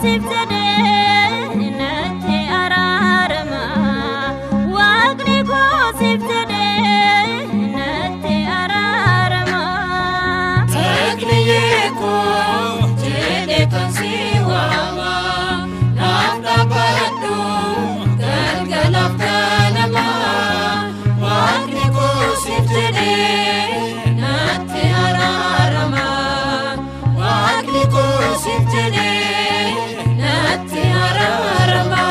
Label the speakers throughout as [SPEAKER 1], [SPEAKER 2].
[SPEAKER 1] siif jedhee natti araarama. Waaqni koo siif jedhee natti araarama.
[SPEAKER 2] Takliyyee koo jedhee kan si waama, naaf dhaabbadhu galgalaaf ganama. Waaqni koo siif jedhee natti araarama. Waaqni koo siif jedhee natti araarama.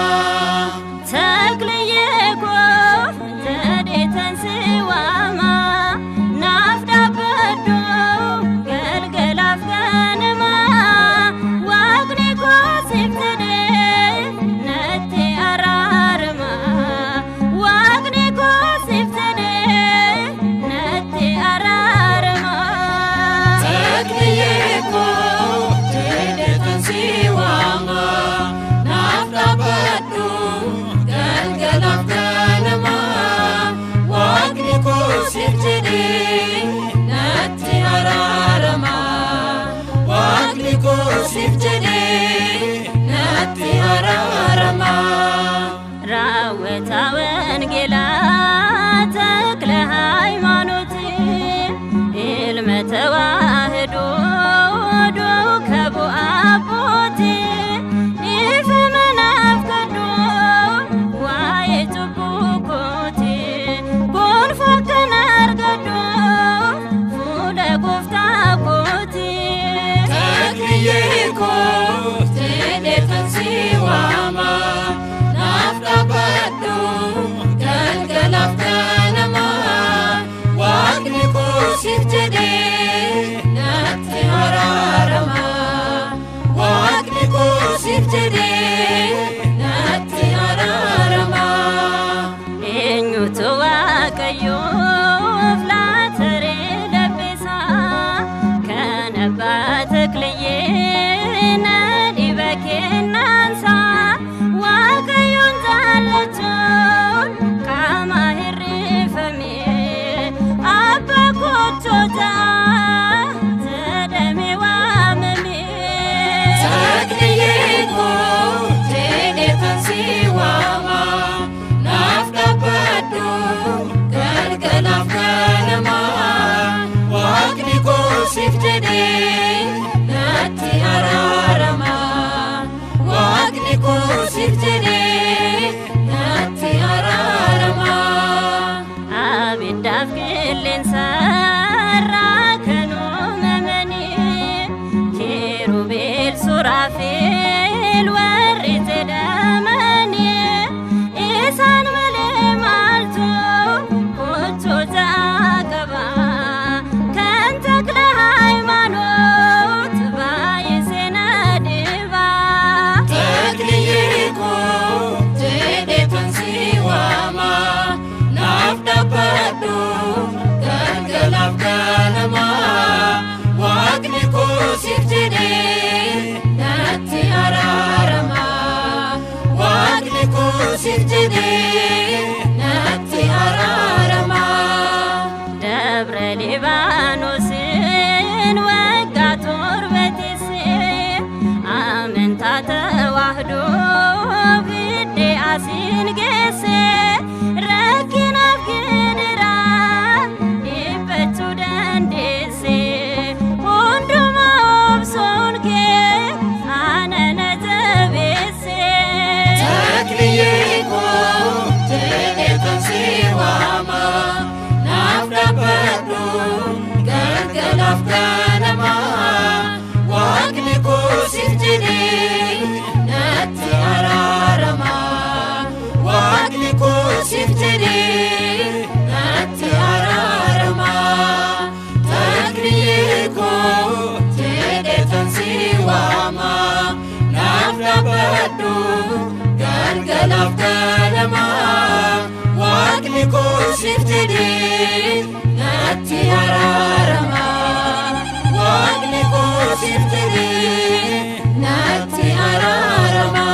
[SPEAKER 1] Takliyyee koo jedhee tan si waama, naaf dhaabbadhu galgalaaf ganama. Waaqni koo siif jedhee natti araarama. Waaqni koo siif jedhee natti araarama.
[SPEAKER 2] Takliyyee koo jedhee kan si waama, naaf dhaabbadhu galgalaaf ganama. Waaqni koo siif jedhee natti araarama. Waaqni koo siif jedhee natti araarama.
[SPEAKER 1] Raawwata wangeelaa ተክለ ሃይማኖት ilma ተዋህዶ duuka bu'aa abbootii dhiifama naaf kadhu waa'ee cubbuu kooti gonfoo kana argadhu fuula gooftaa kooti.
[SPEAKER 2] Takliyyee koo jedhee kan si waama, naaf dhaabbadhu galgalaaf ganama. Waaqni koo siif jedhee natti araarama. Waaqni koo siif jedhee natti araarama.
[SPEAKER 1] Eenyutu Waaqayyoof laataree labbisaa kan abbaa Takliyyee na dhiba kennaansaa? Waaqayyoon jaallachuun qaama hirrifame abbaa kochoota jedhame waamame.
[SPEAKER 2] Takliyyee koo jedhee kan si waama, naaf dhaabbadhu galgalaaf ganama. Waaqni koo siif jedhee natti araarama. Waaqni koo siif jedhee natti araarama.
[SPEAKER 1] Abiddaaf qilleensarraa kan uumamanii kiirubeel suraafeel warri jedhamanii isaan malee maaltu gochoota qaba kan takla ሃይማኖት baay'isee na dhiba.
[SPEAKER 2] Takliyyee koo jedhee kan si waama, naaf dhaabbadhu galgalaaf ganama. Waaqni koo siif jedhee natti araarama. Waaqni koo siif jedhee natti araarama.
[SPEAKER 1] Dabra Libaanosin waggaa 7 teessee amantaa ተዋህዶ fiddee asiin geesse rakkinaaf gidiraa dhiphachuu dandeesse hundumaa obsuun kee ana na jabeesse.
[SPEAKER 2] Takliyyee koo jedhee kan si waama, naaf dhaabbadhu galgalaaf ganama. Waaqni koo siif jedhee natti araarama. Waaqni koo siif jedhee natti araarama. Takliyyee koo jedhee kan si waama, naaf dhaabbadhu galgalaaf ganama. Waaqni koo siif jedhee natti araarama. Waaqni koo siif jedhee natti araarama.